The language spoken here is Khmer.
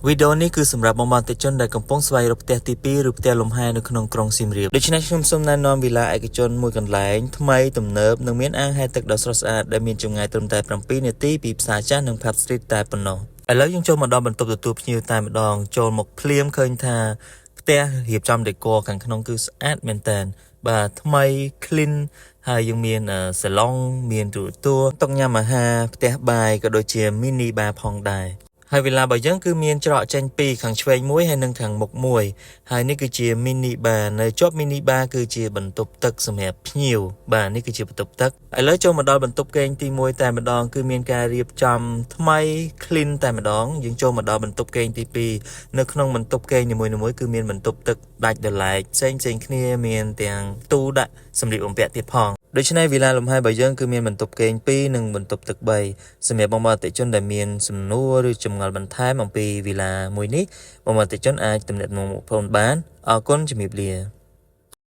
វីដេអូនេះគឺសម្រាប់បងប្អូនអតិថិជនដែលកំពុងស្វែងរកផ្ទះទី2ឬផ្ទះលំហែនៅក្នុងក្រុងសៀមរាបដូច្នេះខ្ញុំសូមណែនាំវីឡាឯកជនមួយកន្លែងថ្មីទំនើបនិងមានអាងហែលទឹកដ៏ស្រស់ស្អាតដែលមានចម្ងាយត្រឹមតែ7នាទីពីផ្សារចាស់និង Pub Street តែប៉ុណ្ណោះឥឡូវយើងចូលមកដល់បន្ទប់ទទួលភ្ញៀវតែម្ដងចូលមកភ្លាមឃើញថាផ្ទះរៀបចំ decor ខាងក្នុងគឺស្អាតមែនតើបាទថ្មី clean ហើយយើងមានសាឡុងមានទូរទស្សន៍តុញ៉ាំអាហារផ្ទះបាយក៏ដូចជា mini bar ផងដែរហើយវិឡារបស់យើងគឺមានច្រកចេញពីរខាងឆ្វេងមួយហើយនិងខាងមុខមួយហើយនេះគឺជា mini bar នៅជាប់ mini bar គឺជាបន្ទប់ទឹកសម្រាប់ភ្ញៀវបាទនេះគឺជាបន្ទប់ទឹកឥឡូវចូលមកដល់បន្ទប់គេងទី1តែម្ដងគឺមានការរៀបចំថ្មី clean តែម្ដងយើងចូលមកដល់បន្ទប់គេងទី2នៅក្នុងបន្ទប់គេងនីមួយៗគឺមានបន្ទប់ទឹកដាច់ដោយឡែកផ្សេងផ្សេងគ្នាមានទាំងទូដាក់សម្លៀកបំពាក់ទៀតផងដូច្នេះវីឡាលំហែរបស់យើងគឺមានបន្ទប់គេង2និងបន្ទប់ទឹក3សម្រាប់បងប្អូនអតិថិជនដែលមានសំណួរឬចម្ងល់បន្ថែមអំពីវីឡាមួយនេះបងប្អូនអតិថិជនអាចទំនាក់ទំនងមកបងបានអរគុណជំរាបលា។